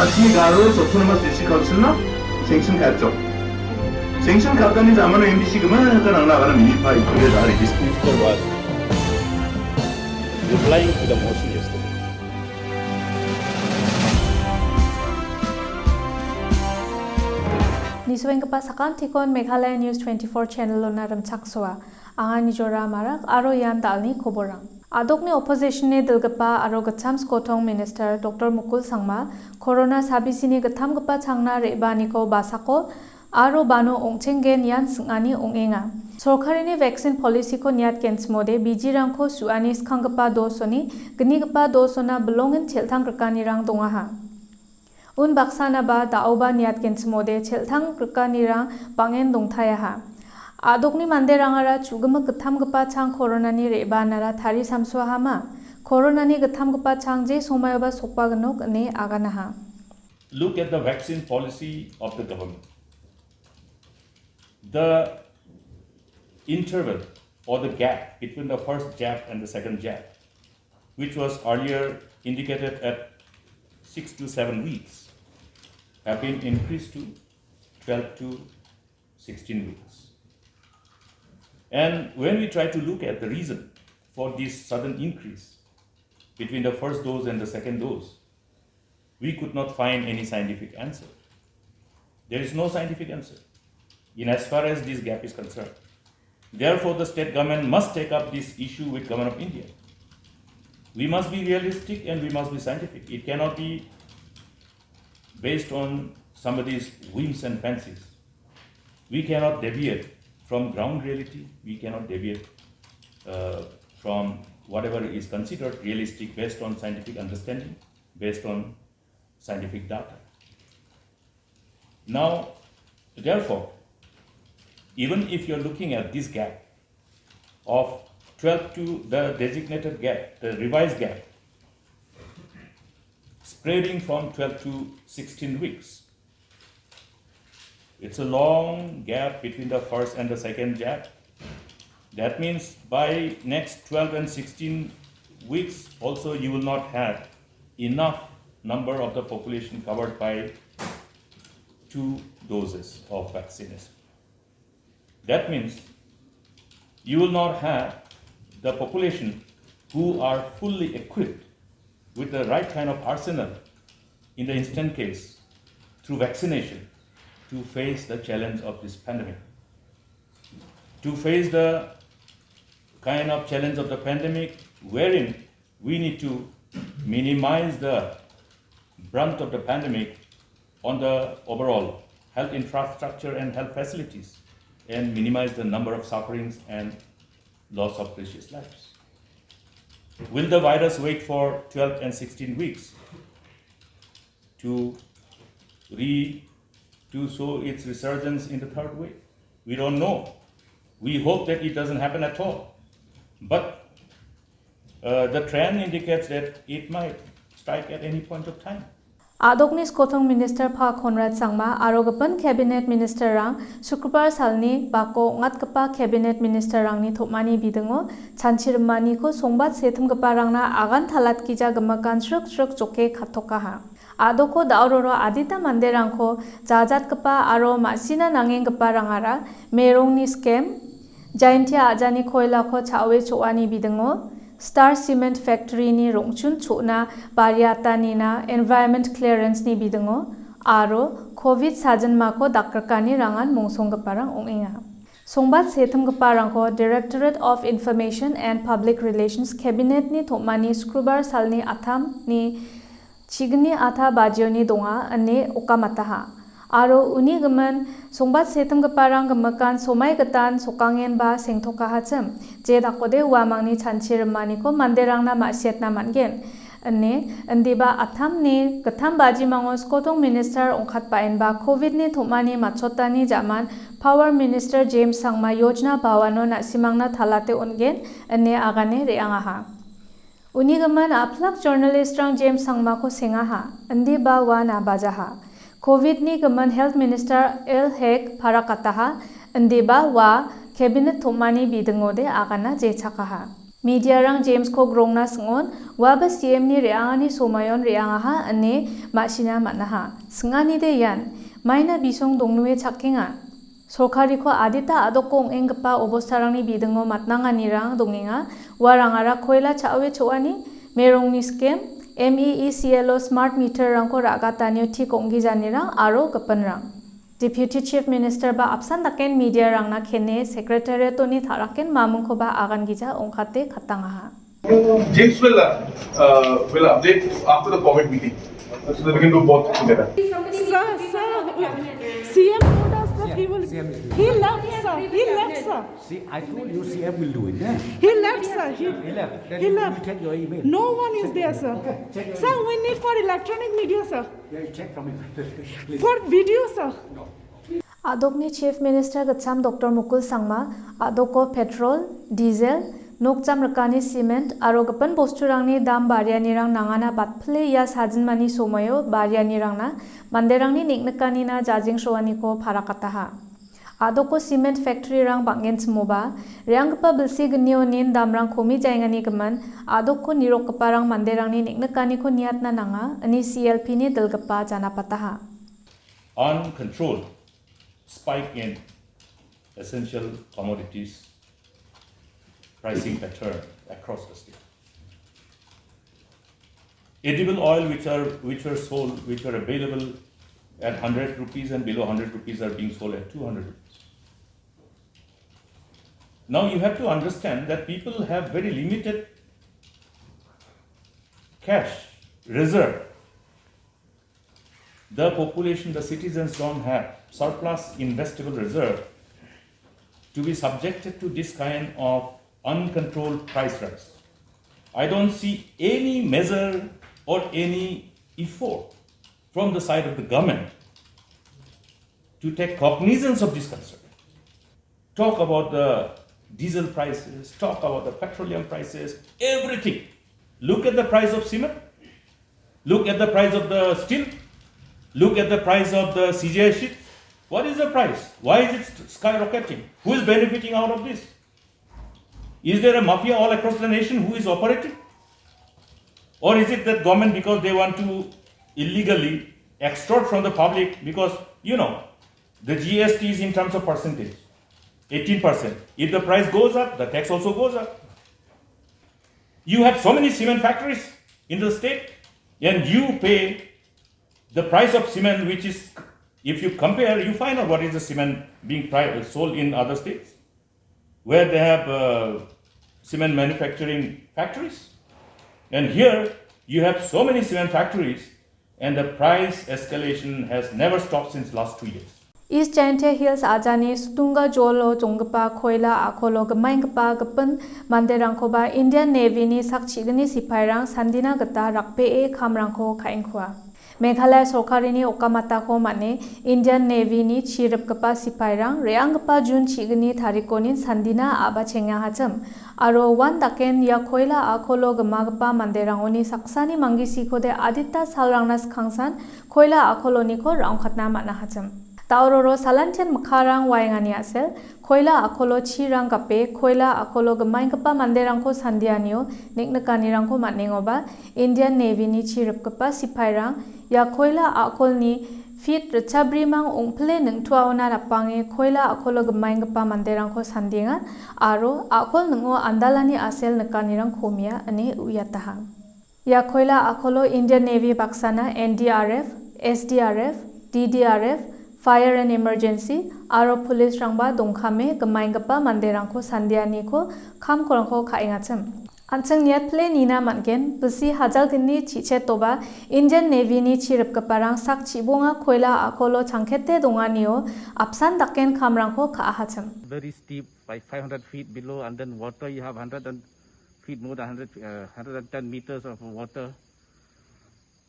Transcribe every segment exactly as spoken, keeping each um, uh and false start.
Asmi Garo Autonomous District Council-na sanction ka·jok. Sanction ka·gani jamano M D C gimana ka nangna agana minipa ikure dari district. Mister Wad, replying to the motion yesterday. Nisuenggipa sakantikon Meghalaya News twenty-four channel-ona rimchaksoa. Anga Nijora Marak aro ian dalni koborang. Adokni opposition-ni dilgipa aro gitcham skotong minister Doktor Mukul Sangma corona sabisini gittamgipa changna re·baaniko basako aro bano ong·chenggen ian sing·ani ong·enga. Sorkarini vaccine policy-ko niatgenchimode bijirangko su·ani skanggipa dosoni gnigipa dosona bilongen cheltang grikanirang dongaha. Unbaksanaba da·oba niatgenchimode cheltang grikanirang bang·en dongtaiaha. Adokni manderangara chu·gimik gittamgipa chang coronani re·baanara tarisamsoahama? Coronani gittamgipa chang je somaioba sokbagnok ine aganaha. Look at the vaccine policy of the government. The interval or the gap between the first jab and the second jab, which was earlier indicated at six to seven weeks, have been increased to twelve to sixteen weeks. And when we try to look at the reason for this sudden increase between the first dose and the second dose, we could not find any scientific answer. There is no scientific answer in as far as this gap is concerned. Therefore, the state government must take up this issue with Government of India. We must be realistic and we must be scientific. It cannot be based on somebody's whims and fancies. We cannot deviate from ground reality. We cannot deviate, uh, from whatever is considered realistic based on scientific understanding, based on scientific data. Now, therefore, even if you're looking at this gap of twelve to the designated gap, the revised gap, spreading from twelve to sixteen weeks, it's a long gap between the first and the second jab. That means by next twelve and sixteen weeks also you will not have enough number of the population covered by two doses of vaccination. That means you will not have the population who are fully equipped with the right kind of arsenal in the instant case through vaccination to face the challenge of this pandemic. To face the kind of challenge of the pandemic wherein we need to minimize the brunt of the pandemic on the overall health infrastructure and health facilities and minimize the number of sufferings and loss of precious lives. Will the virus wait for twelve and sixteen weeks to re-, to show its resurgence in the third wave? We don't know. We hope that it doesn't happen at all. But, uh, the trend indicates that it might strike at any point of time. Adokni skotong minister Pa Conrad Sangma aro gipin cabinet ministerrang Sukrobar salni bako ong·atgipa cabinet ministerrangni tom·ani bidingo chanchirimaniko songbat setimgiparangna agan talatgija gimikan srik srik joke katokaha. Adoko daororo adita manderangko jajatgipa aro ma·sina nangenggiparangara merongni skem, Jaintia ajani koilako cha·oe cho·ani bidingo, Star Cement Factory-ni rongchun cho·na bariatanina environment clearance-ni bidingo, aro covid sajinmako dakgrikani rangan mongsonggiparang ong·enga. Songbat setimgiparangko Directorate of Information and Public Relations Cabinet-ni tom·ani Sukrobar salni atamni chigni ata bajioni donga ine okamataha. Aro uni gimin songbat setimgiparang gimikan somai gitan sokangenba sengtokahachim, je dakode uamangni chanchi rimaniko manderangna ma·siatna man·gen, ine indiba atamni gittam bajimango skotong minister ongkatbaenba covid-ni tom·ani matchotani ja·man Power Minister James Sangma Yojna Bhawano na·simangna talate on·gen, ine agane re·angaha. Uni gimin a·plak journalist-rang James Sangmako sengaha, indiba uan abajaha. Covid-ni gimin Health Minister L Hek parakataha, indiba ua cabinet tom·ani bidingode agana jechakaha. Mediarang James-ko grongna sing·on, uaba C M-ni re·angani somoion re·angaha ine ma·sina man·aha. Sing·anide ian, maina bisong dongnue chakkenga. Sorkariko adita a·doko ong·enggipa obostarangni bidingo matnanganirang dongenga. Uarangara koila cha·oe cho·ani, merongni skem, M E E C L O smart meter-rangko ra·gatanio tik ong·gijanirang aro gipinrang. Deputy Chief Minister ba apsan daken media-rangna kene Secretariat-oni ta·raken mamingkoba agangija ong·kate katangaha. James will, uh, uh, will update after the COVID meeting. So that we can do both together. Sir, sir, C M told us that he will, he left, sir, he left, sir. See, I told you C M will do it, eh? He left, sir. He, He left. Then he you left. Check your email. No one is there, sir. Okay, check your Sir, email. We need for electronic media, sir. Yeah, you check from it. Please. For video, sir. No. A·dokni Chief Minister gitcham Doktor Mukul Sangma, a·doko petrol, diesel, nokjam rikani cement aro gipin bosturangni dam barianirang nangana batpile ia sajinmani somoio barianirangna manderangni neng·nikanina jajengsroaniko parakataha. A·doko cement factory-rang bang·genchimoba, re·anggipa bilsi gnionin damrang komi jaengani gimin, a·doko nirokgiparang manderangni neng·nikaniko niatna nanga, ine C L P-ni dilgipa janapataha. Uncontrolled spike in essential commodities pricing pattern across the state. Edible oil which are, which were sold, which were available at hundred rupees and below hundred rupees are being sold at two hundred rupees. Now you have to understand that people have very limited cash reserve. The population, the citizens don't have surplus investable reserve to be subjected to this kind of uncontrolled price rise. I don't see any measure or any effort from the side of the government to take cognizance of this concern. Talk about the diesel prices, talk about the petroleum prices, everything. Look at the price of cement. Look at the price of the steel. Look at the price of the C G I sheet. What is the price? Why is it skyrocketing? Who is benefiting out of this? Is there a mafia all across the nation who is operating? Or is it that government, because they want to illegally extort from the public, because, you know, the G S T is in terms of percentage, eighteen percent. If the price goes up, the tax also goes up. You have so many cement factories in the state, and you pay the price of cement, which is, if you compare, you find out what is the cement being pri-, sold in other states where they have, uh, cement manufacturing factories. And here you have so many cement factories, and the price escalation has never stopped since last two years. East Jaintia Hills ajani Sutunga jolo jonggipa koila a·kolo gimaenggipa gipin manderangkoba Indian Navy-ni sak chigni sipairang sandina gita rakbee kamrangko ka·engkua. Meghalaya sorkarini okamatako man·e Indian Navy-ni chi ripgipa sipairang re·anggipa Jun chigni tarikonin sandina a·bachengahachim aro uan daken ia koila a·kolo gimagipa manderangoni saksani manggisikode adita salrangna skangsan koila a·koloniko ra·ongkatna man·ahachim. Daororo salantian mikkarang waengani a·sel, koila a·kolo chirang gape, koila a·kolo gimaenggipa manderangko sandianio neng·nikanirangko man·engoba, Indian Navy-ni chi ripgipa sipairang ia koila a·kolni fit ritchabrimang ong·pile neng·tuaona rapange koila a·kolo gimaenggipa manderangko sandenga aro a·kol ning·o andalani a·sel nikanirang komia ine uiataha. Ia koila a·kolo Indian Navy baksana N D R F, S D R F, D D R F, Fire and Emergency aro police-rangba dongkame gimaenggipa manderangko sandianiko kamkorangko ka·engachim. An·ching niatpile nina man·gen, bilsi hajalgni chi·chetoba Indian Navy-ni chi ripgiparang sak chibonga koila a·kolo changkete donganio apsan daken kamrangko ka·ahachim. Very steep, like five hundred feet below, and then water, you have hundred and feet, more than hundred, uh, hundred and ten meters of water.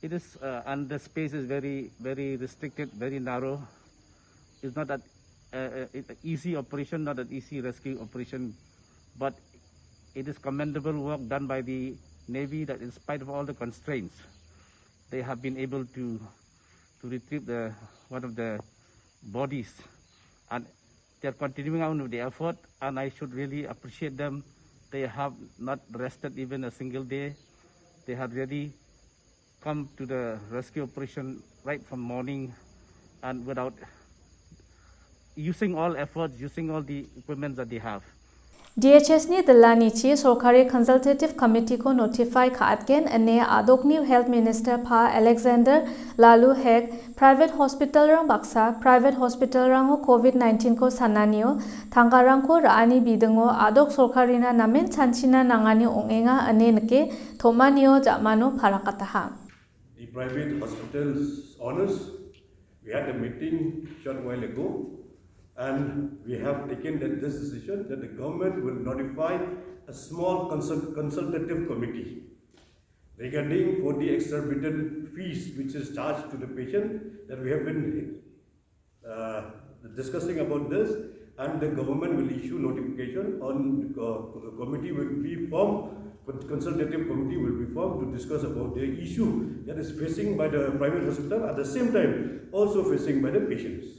It is, uh, and the space is very, very restricted, very narrow. It's not that, uh, uh, it, easy operation, not an easy rescue operation, but it is commendable work done by the Navy that in spite of all the constraints, they have been able to, to retrieve the, one of the bodies. And they are continuing on with the effort, and I should really appreciate them They have not rested even a single day. They have really come to the rescue operation right from morning and without using all efforts, using all the equipment that they have. D H S ni dilanichi sorkari consultative committee-ko notify ka·atgen ine adokni Health Minister Pa Alexander Laloo Hek private hospital-rang baksa private hospital-rango covid nineteen-ko sananio tangkarangko ra·ani bidingo adok sorkarina namen chanchina nangani ong·enga ine nike tom·anio ja·mano parakataha. The private hospitals owners, we had a meeting short while ago, and we have taken that this decision that the government will notify a small consult-, consultative committee regarding for the exorbitant fees which is charged to the patient, that we have been uh, discussing about this, and the government will issue notification on, uh, committee will be formed, con-, consultative committee will be formed to discuss about the issue that is facing by the private hospital, at the same time also facing by the patients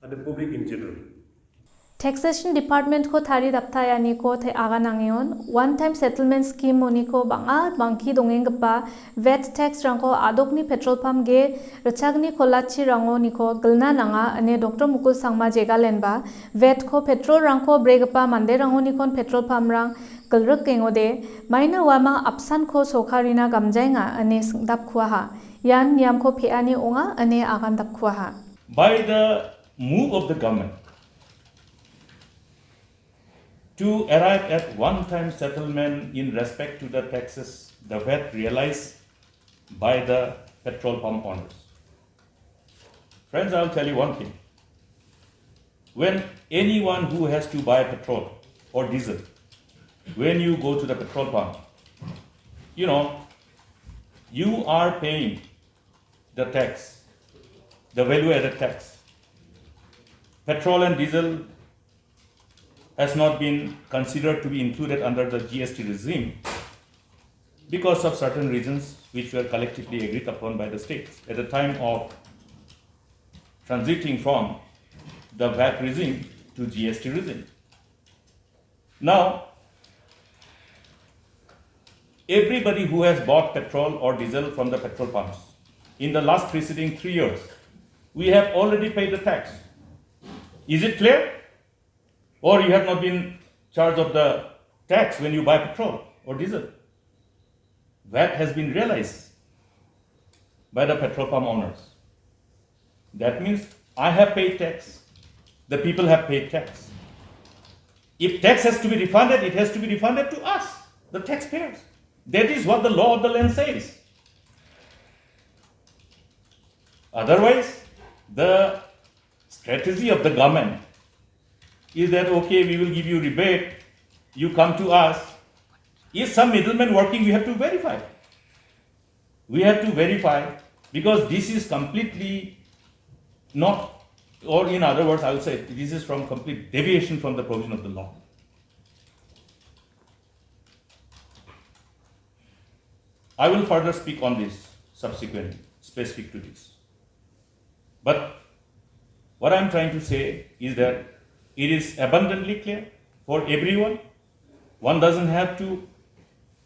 and the public in general. Taxation Department-ko tari daptayaniko te-, aganangeon, one time settlement scheme-oniko bang·a bangki dongenggipa vat tax-rangko adokni petrol pump ge ritchagni kolachirangoniko gilna nanga ine Doctor Mukul Sangma jegalenba, vat-ko petrol-rangko bregipa manderangonikon petrol pump-rang gilrikengode, maina uamang apsanko sorkarina gamjaenga ine singdapkuaha. Ian niamko pe·ani ong·a ine agandapkuaha. By the move of the government to arrive at one-time settlement in respect to the taxes, the vat realized by the petrol pump owners. Friends, I'll tell you one thing. When anyone who has to buy petrol or diesel, when you go to the petrol pump, you know, you are paying the tax, the value added tax. Petrol and diesel has not been considered to be included under the G S T regime because of certain reasons which were collectively agreed upon by the states at the time of transiting from the vat regime to G S T regime. Now, everybody who has bought petrol or diesel from the petrol pumps in the last preceding three years, we have already paid the tax. Is it clear? Or you have not been charged of the tax when you buy petrol or diesel? Vat has been realized by the petrol pump owners. That means I have paid tax, the people have paid tax. If tax has to be refunded, it has to be refunded to us, the taxpayers. That is what the law of the land says. Otherwise, the strategy of the government is that, okay, we will give you rebate, you come to us. Is some middleman working? We have to verify. We have to verify because this is completely not, or in other words, I would say this is from complete deviation from the provision of the law. I will further speak on this subsequently, specific to this. But what I'm trying to say is that it is abundantly clear for everyone. One doesn't have to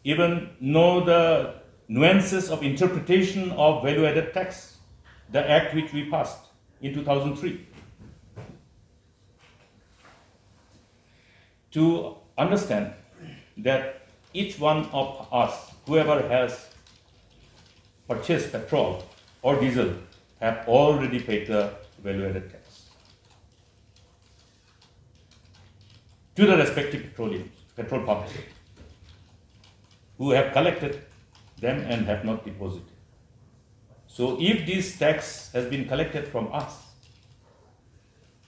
even know the nuances of interpretation of value added tax, the act which we passed in two thousand three. To understand that each one of us, whoever has purchased petrol or diesel, have already paid the value added tax to the respective petroleum, petrol pumps who have collected them and have not deposited. So if this tax has been collected from us,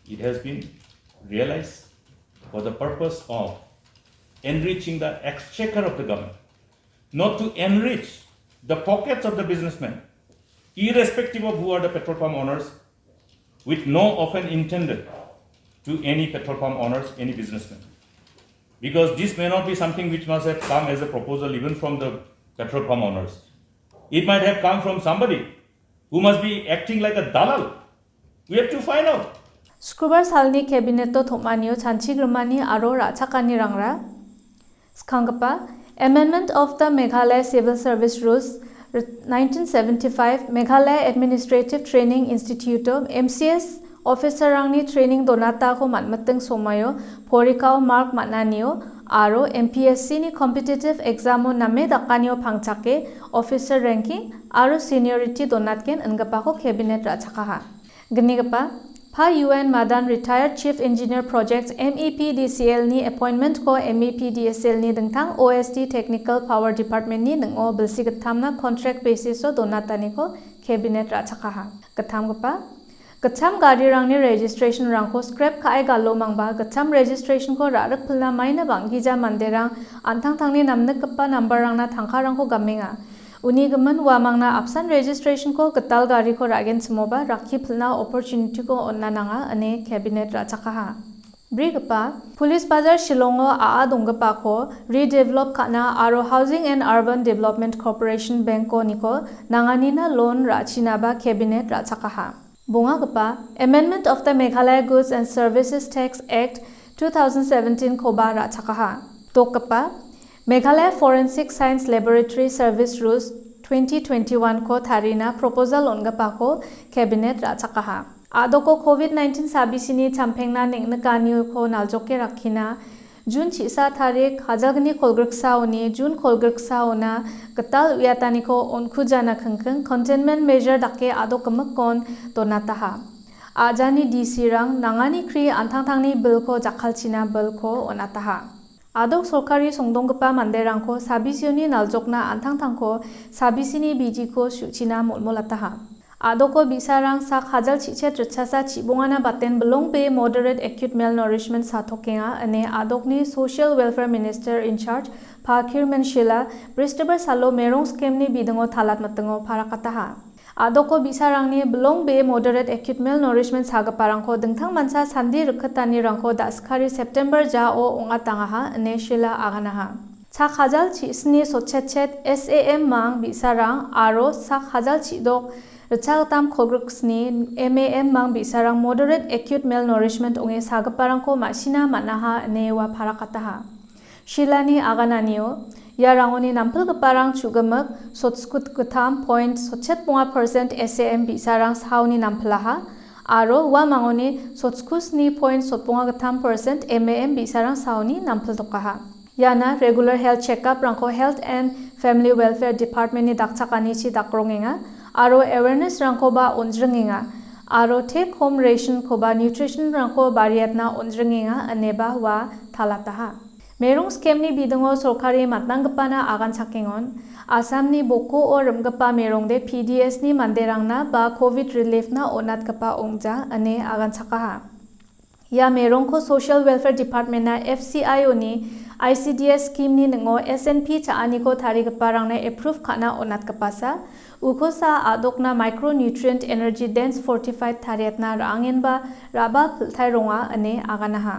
it has been realized for the purpose of enriching the exchequer of the government, not to enrich the pockets of the businessmen, irrespective of who are the petrol pump owners, with no offense intended to any petrol pump owners, any businessmen. Because this may not be something which must have come as a proposal even from the petrol pump owners. It might have come from somebody who must be acting like a dalal. We have to find out. Sukrobar salni Cabinet-o tom·anio chanchigrimani aro ra·chakanirangra Skanggipa, Amendment of the Meghalaya Civil Service Rules, nineteen seventy-five, Meghalaya Administrative Training Institute-o M C S officer-rangni training donatako man·miting somoio porikao mark man·anio aro M P S C-ni competitive exam-o name dakanio pangchake officer ranking aro seniority donatgen ingipako cabinet ra·chakaha. Gnigipa, Pa U N Madan Retired Chief Engineer Projects M E P D C L-ni appointment-ko M E P D S L-ni dingtang O S D Technical Power Department-ni ning·o bilsi gittamna contract basis-o donataniko cabinet ra·chakaha. Gittamgipa, gittam garirangni registration-rangko scrap ka·e galomangba gittam registration-ko ra·rikpilna maina bang·gija manderang an·tangtangni namnikgipa nambarrangna tangkarangko gamenga. Uni gimin uamangna apsan registration-ko gital gariko ra·genchimoba rakki pilna opportunity-ko on·na nanga ine cabinet ra·chakaha. Brigipa, Police Bazar Shillong-o a·a donggipako redevelop ka·na aro Housing and Urban Development Corporation Bank-oniko nanganina loan ra·chinaba cabinet ra·chakaha. Bongagipa, Amendment of the Meghalaya Goods and Services Tax Act two thousand seventeen-koba ra·chakaha. Dokgipa, Meghalaya Forensic Science Laboratory Service Rules twenty twenty-one-ko tarina proposal on·gipako cabinet ra·chakaha. A·doko covid nineteen sabisini champengna neng·nikaniko naljoke rakkina, Jun chi·sa tarik, hajalgni kolgriksaoni, Jun kolgriksaona gital uiataniko on·kujana kingking containment measure dake a·dok gimikon donataha. A·jani D C-rang nangani kri an·tangtangni bilko jakkalchina bilko on·ataha. A·dok sorkari songdonggipa manderangko sabisioni naljokna an·tangtangko sabisini bijiko su·china molmolataha. A·doko bi·sarang sak hajal chi·chet ritchasa chibongana baten bilong be moderate acute malnourishment satokenga ine a·dokni Social Welfare Minister in charge Pa Kirmen Shila Bristibar salo Merong scam-ni bidingo talat mitingo parakataha. A·doko bi·sarangni bilong be moderate acute malnourishment sagiparangko dingtang mancha sandi rikgitanirangko da·skari September jao ong·atangaha ine Shila aganaha. Sak hajal chi·sni sotchetchet S A M mang bi·sarang aro sak hajal chi·dok ritchagittam kolgriksni M A M mang bi·sarang moderate acute malnourishment ong·e sagiparangko ma·sina man·aha ine ua parakataha. Shilani agananio, iarangoni nampilgiparang chu·gimik sotskut gittam point sotchet bonga percent S A M bi·sarang saoni nampilaha aro uamangoni sotskusni point sotbonga gittam percent M A M bi·sarang saoni nampiltokaha. Iana regular health checkup-rangko Health and Family Welfare Department-ni dakchakanichi dakrongenga aro awareness-rangkoba on·jringenga aro take home ration-koba nutrition-rangko bariatna on·jringenga ineba ua talataha. Merong scam-ni bidingo sorkari matnanggipana aganchakengon, Assamni Bokoo rim·gipa merongde P D S-ni manderangna ba covid relief-na on·atgipa ong·ja ine aganchakaha. Ia merongko Social Welfare Department-na F C I O-ni I C D S scheme-ni ning·o S N P cha·aniko tarigiparangna approve ka·na on·atgipasa, ukosa a·dokna micronutrient energy dense fortified tariatna ra·angenba ra·ba pil·tai ronga ine aganaha.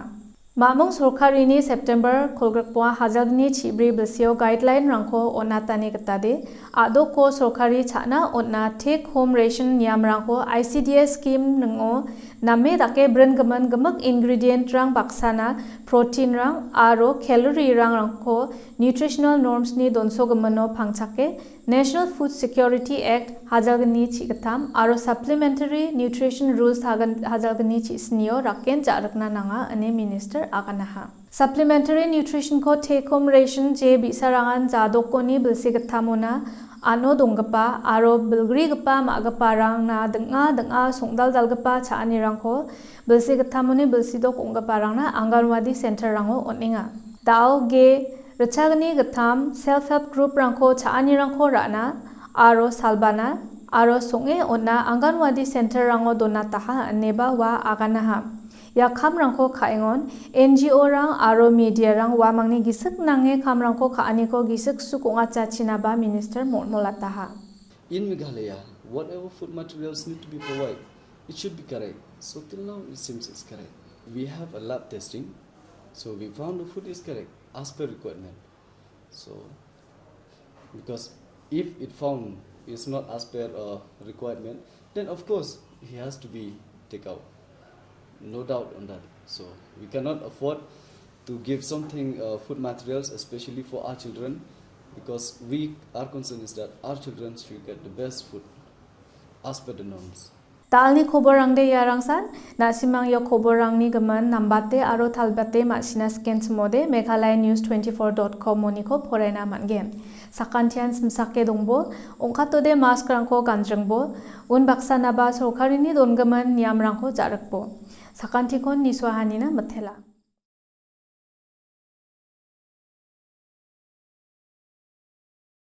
Mamung sorkarini September kolgrikbonga hajalgni chibri bilsio guideline-rangko on·atani gitade, a·doko sorkari cha·na on·na take home ration niamrangko I C D S scheme ning·o name dake brin gimin gimik ingredient-rang baksana protein-rang aro calorie-rangrangko nutritional norms-ni donsogimino pangchake National Food Security Act hajalgni chigittam aro Supplementary Nutrition Rules hagan-, hajalgni chisnio rakken ja·rikna nanga ine minister aganaha. Supplementary nutrition-ko take home ration je bi·sarangan jadokoni bilsi gittamona ano donggipa aro bilgrigipa ma·giparangna ding·a ding·a songdaldalgipa cha·anirangko bilsi gittamoni bilsidok ong·giparangna Anganwadi center-rango on·enga. Dao ge ritchagni gittam self help group-rangko cha·anirangko ra·na aro salbana aro song·e on·a Anganwadi center-rango donataha ineba ua aganaha. Ia kamrangko ka·engon N G O-rang aro media-rang uamangni gisik nange kamrangko ka·aniko gisik suk ong·achachinaba minister molmolataha. In Meghalaya, whatever food materials need to be provided, it should be correct. So till now, it seems it's correct. We have a lab testing, so we found the food is correct as per requirement. So, because if it found it's not as per, uh, requirement, then of course he has to be take out. No doubt on that. So we cannot afford to give something, uh, food materials, especially for our children, because we, our concern is that our children should get the best food as per the norms. Dalni koborangde iarangsan, nasimang ia koborangni gimin nambate aro talbate ma·sina sken chimode Meghalaya News twenty-four dot com moniko porena man·gen. Sakantian simsake dongbol, ongkatode maskrangko ganjringbol, un baksanaba sorkarini dongimin niamrangko ja·rikbol. Sakantikon nisuahanina mitela.